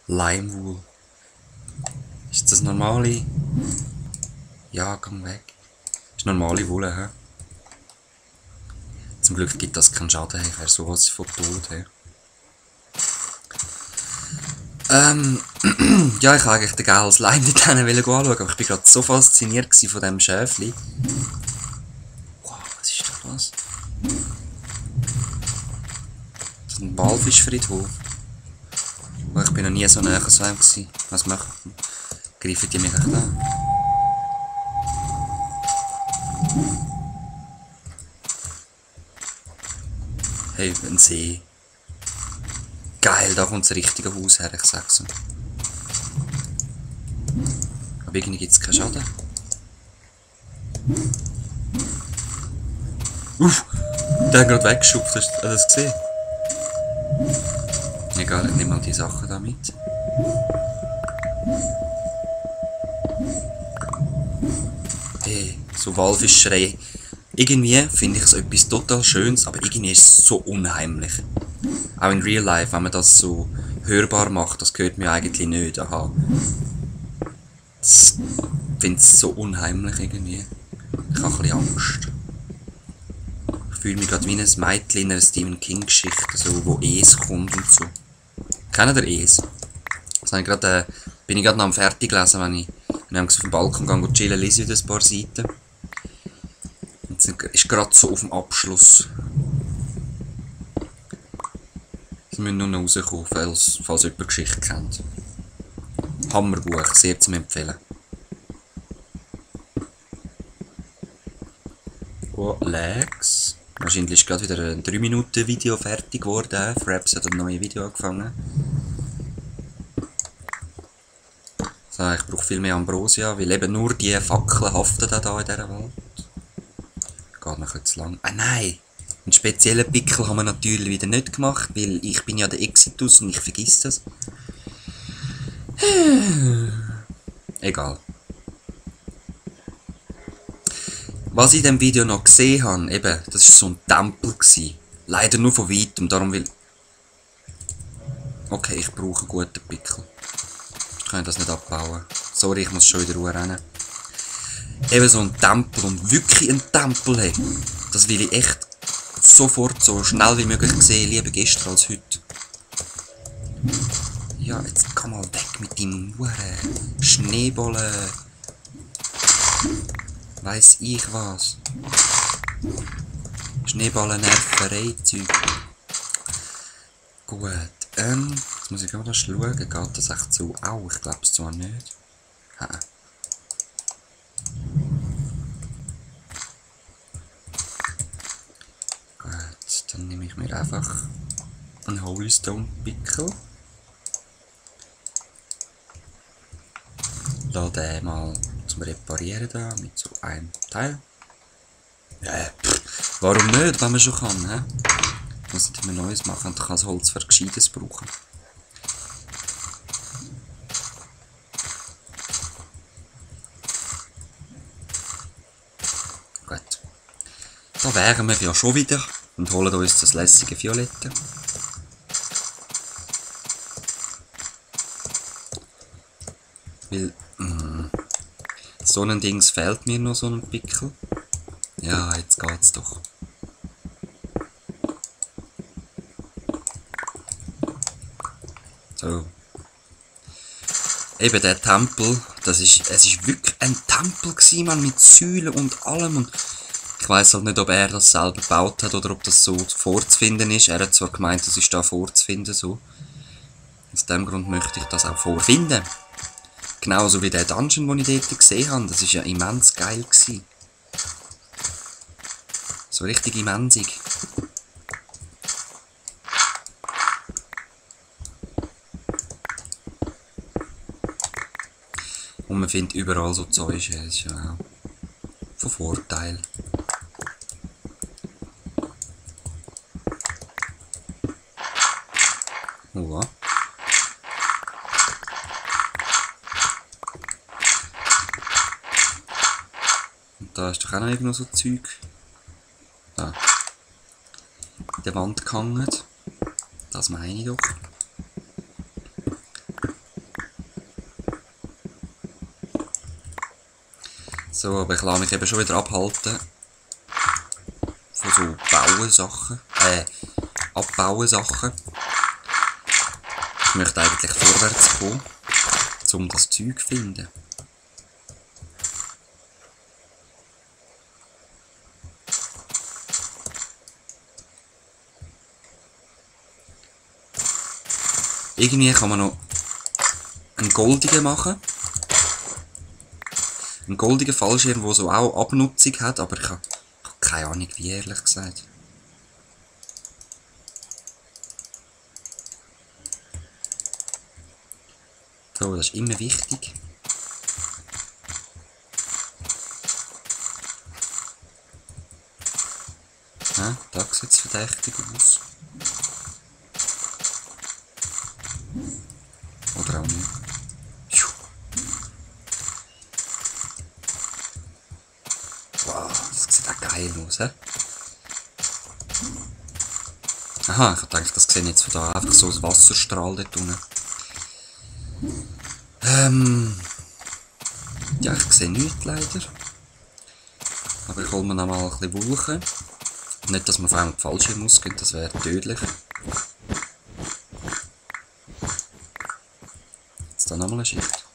Limewool. Ist das normale? Ja, komm weg. Ist normale Wolle, hä? Zum Glück gibt das keinen Schaden, ich wäre sowas von tot, hä? Ja, ich wollte eigentlich den geilen Slime nicht anschauen, aber ich bin gerade so fasziniert von diesem Schäfli. Wow, was ist da los? Das ist ein Walfischfriedhof. Oh, ich bin noch nie so nah an so einem gewesen. Was machen die? Greifen die mich echt an? Hey, ein See. Geil, da kommt das richtige Haus her, ich sag's dir. Aber irgendwie gibt's keinen Schaden. Der hat gerade weggeschupft, hast du das gesehen? Egal, ich nehme mal die Sachen da mit. Hey, so Walfischschrei. Irgendwie finde ich es etwas total Schönes, aber irgendwie ist es so unheimlich. Auch in Real Life, wenn man das so hörbar macht, das gehört mir eigentlich nicht. Aha. Ich finde es so unheimlich irgendwie. Ich habe ein bisschen Angst. Ich fühle mich gerade wie ein Mädchen in einer Stephen King Geschichte, so, wo Es kommt und so. Kennt ihr Es? Das habe ich grad, bin ich gerade noch am fertig lesen, wenn ich auf den Balkon gehe und chillen, lese ich ein paar Seiten. Und es ist gerade so auf dem Abschluss. Sie müssen nur noch rauskommen, falls jemand die Geschichte kennt. Hammerbuch, sehr zu empfehlen. Oh, Lags. Wahrscheinlich ist gerade wieder ein 3-Minuten-Video fertig geworden. Fraps hat ein neues Video angefangen. So, ich brauche viel mehr Ambrosia, weil eben nur die Fackeln haften da in dieser Welt. Geht mir zu lang. Ah nein! Einen speziellen Pickel haben wir natürlich wieder nicht gemacht, weil ich bin ja der Exitus und ich vergiss das. Egal. Was ich in diesem Video noch gesehen habe, eben, das war so ein Tempel gewesen. Leider nur von weitem, darum will... Okay, ich brauche einen guten Pickel. Ich kann das nicht abbauen. Sorry, ich muss schon wieder rennen. Eben so ein Tempel und wirklich ein Tempel, hey. Das will ich echt sofort so schnell wie möglich sehen, lieber gestern als heute. Ja, jetzt komm mal weg mit deinem Schneebollen. Weiss ich was. Schneeballen-Nerverei-Zeug. Gut, jetzt muss ich gerade schauen, geht das echt so? Au, ich glaube es zwar nicht. Ha. Gut, dann nehme ich mir einfach einen Holystone-Pickel. Lass den mal zum Reparieren da mit so einem Teil. Warum nicht, wenn man schon kann, hä? Ich muss nicht immer Neues machen und kann das Holz für Gescheites brauchen. Gut. Da wären wir ja schon wieder und holen uns das lässige Violette. Weil, so ein Dings fehlt mir noch, so ein Pickel. Ja, jetzt geht's doch. So. Eben der Tempel, es ist wirklich ein Tempel gewesen, man, mit Säulen und allem. Und ich weiss halt nicht, ob er das selber gebaut hat oder ob das so vorzufinden ist. Er hat zwar gemeint, das ist da vorzufinden, so. Aus dem Grund möchte ich das auch vorfinden. Genauso wie der Dungeon, den ich dort gesehen habe. Das war ja immens geil gewesen. So richtig immensig. Und man findet überall so Zeug. Das ist ja auch von Vorteil. Oh. Und da ist doch auch noch irgendwo so Zeug. Da. In der Wand gehangen. Das meine ich doch. So, aber ich lasse mich eben schon wieder abhalten von so Bauen-Sachen. Abbauen-Sachen. Ich möchte eigentlich vorwärts kommen, um das Zeug zu finden. Irgendwie kann man noch einen goldigen machen. Einen goldigen Fallschirm, der so auch Abnutzung hat, aber ich habe keine Ahnung wie, ehrlich gesagt. So, das ist immer wichtig. Ja, da sieht es verdächtig aus. Oder auch nicht. Wow, das sieht auch geil aus, hä? Aha, ich dachte, das sehe jetzt von da einfach so ein Wasserstrahl dort unten. Ja, ich sehe nichts leider. Aber ich hole mir noch mal ein bisschen Wolken. Nicht, dass man vor allem auf die Fallschirm ausgeht, das wäre tödlich. Jetzt da nochmal eine Schicht.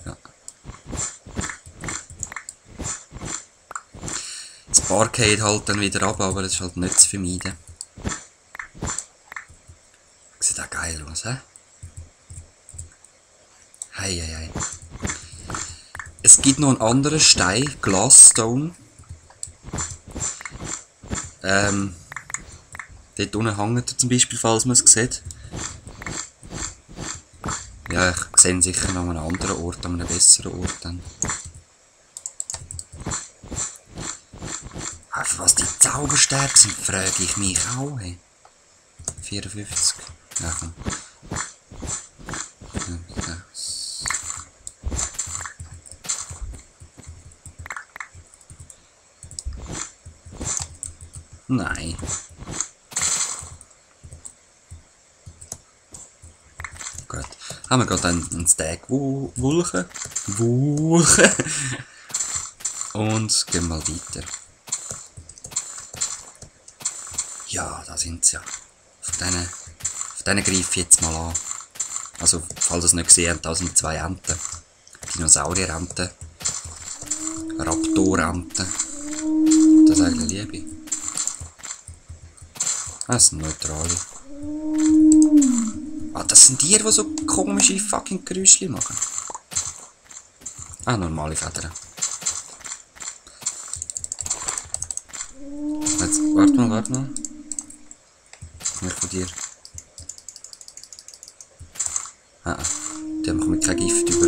Ja. Das Bar geht halt dann wieder ab, aber das ist halt nicht zu vermeiden. Sieht auch geil aus, hä? Hei. Es gibt noch einen anderen Stein, Glassstone. Dort unten hängt er zum Beispiel, falls man es sieht. Ja, ich sehe ihn sicher noch an einem anderen Ort, an einem besseren Ort dann. Auf was die Zauberstäbe sind, frage ich mich auch. Hey. 54. Ja, komm. 5, 6. Nein. Gut. Haben wir gerade einen Stack Wolken. Und gehen mal weiter. Ja, da sind sie ja. Auf denen greife ich jetzt mal an. Also, falls ihr es nicht gesehen habt, da sind 2 Enten. Dinosaurier-Enten. Raptor-Enten. Das eigentlich liebe ich. Das sind neutrale. Ah, das sind die so komische fucking Geräusche machen. Ah, normale Federn. Jetzt, warte mal. Nicht von dir. Ah, die haben mit kein Gift über.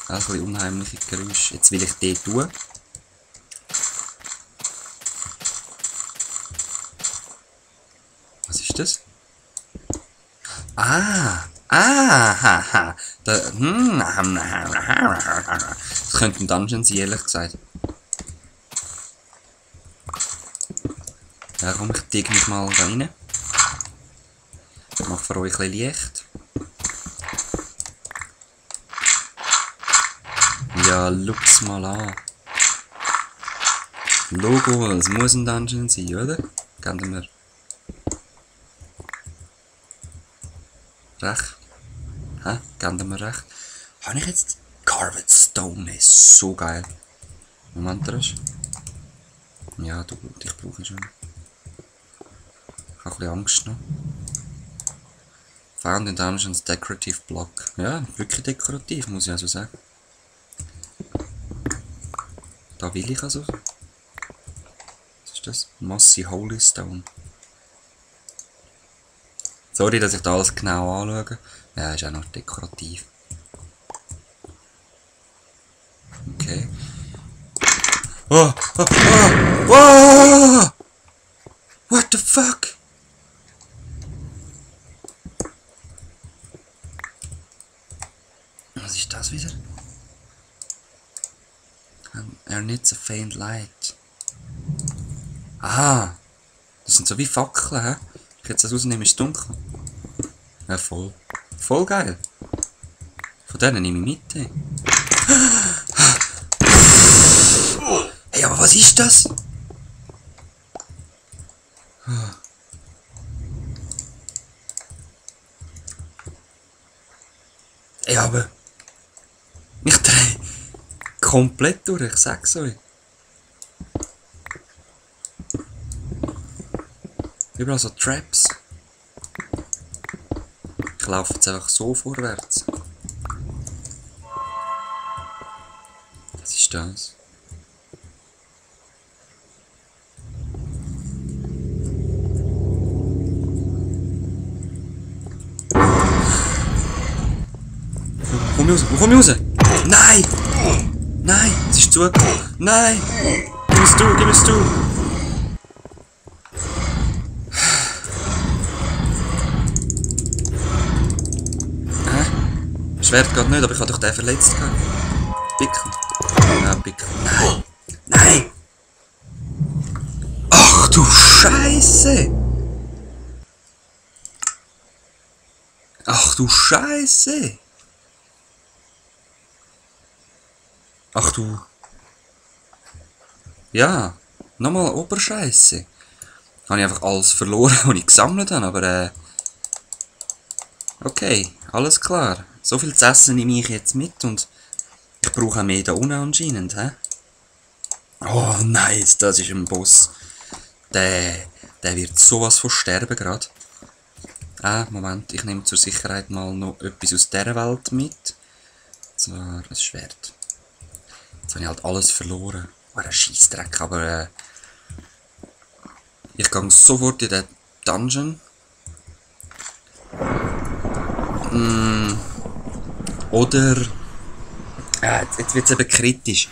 Auch ein bisschen unheimliche Geräusche. Jetzt will ich die tun. Was ist das? Haha. Das könnte ein Dungeon sein, ehrlich gesagt. Ja, komm, ich dig mich mal da rein. Ich mache für euch ein bisschen Licht. Ja, schau's mal an. Logo, es muss ein Dungeon sein, oder? Geben wir recht. Hä? Geben wir recht. Habe ich jetzt Carved Stone? Ist so geil. Moment, das. Ja, du, dich brauche ich schon. Ich habe ein bisschen Angst noch. Found in Dungeons Decorative Block. Ja, wirklich dekorativ, muss ich also sagen. Da will ich also. Was ist das? Mossy Holy Stone. Sorry, dass ich da alles genau anschaue. Ja, ist auch noch dekorativ. Okay. Oh! What the fuck? Was ist das wieder? Er needs a faint light. Aha! Das sind so wie Fackeln, hä? Ich jetzt das rausnehmen, ist dunkel. Ja, voll. Voll geil. Von denen nehme ich mit. Hey. Hey, aber was ist das? Ey, aber ich drehe komplett durch, ich sag's euch. Überall so Traps. Ich laufe jetzt einfach so vorwärts. Was ist das? Wo komm ich raus? Nein! Nein! Es ist zugekommen! Nein! Gib es du! Gib es du! Hä? Schwert geht nicht, aber ich habe doch den verletzt. Picken. Ja, picken. Nein! Nein! Ach du Scheiße! Ach du Scheiße! Ach du. Ja, nochmal Oberscheiße. Habe ich einfach alles verloren, was ich gesammelt habe, aber okay, alles klar. So viel zu essen nehme ich jetzt mit und ich brauche auch mehr da unten anscheinend, hä? Oh, nice, das ist ein Boss. Der wird sowas von sterben gerade. Moment, ich nehme zur Sicherheit mal noch etwas aus dieser Welt mit. Und zwar ein Schwert. Jetzt habe ich halt alles verloren. War ein Scheissdreck, aber ich gehe sofort in den Dungeon. Oder jetzt wird es eben kritisch.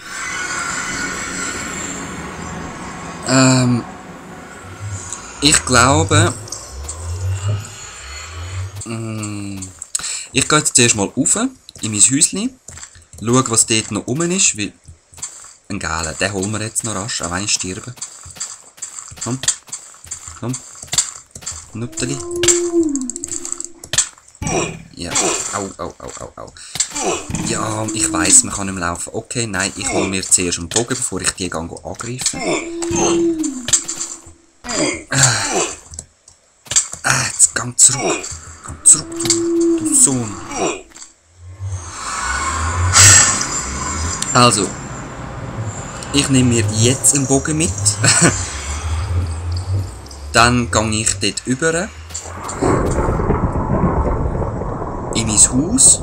Ich glaube, ich gehe jetzt zuerst mal rauf in mein Häuschen, schaue, was dort noch rum ist, weil ein Geiler, den holen wir jetzt noch rasch, auch wenn ich sterbe. Komm, komm, Nutteli. Ja, au, au, au, au, au. Ja, ich weiss, man kann nicht mehr laufen. Okay, nein, ich hole mir zuerst einen Bogen, bevor ich die angreife. Jetzt geh zurück. Geh zurück, du Sohn. Also, ich nehme mir jetzt einen Bogen mit. Dann gehe ich dort rüber. In mein Haus.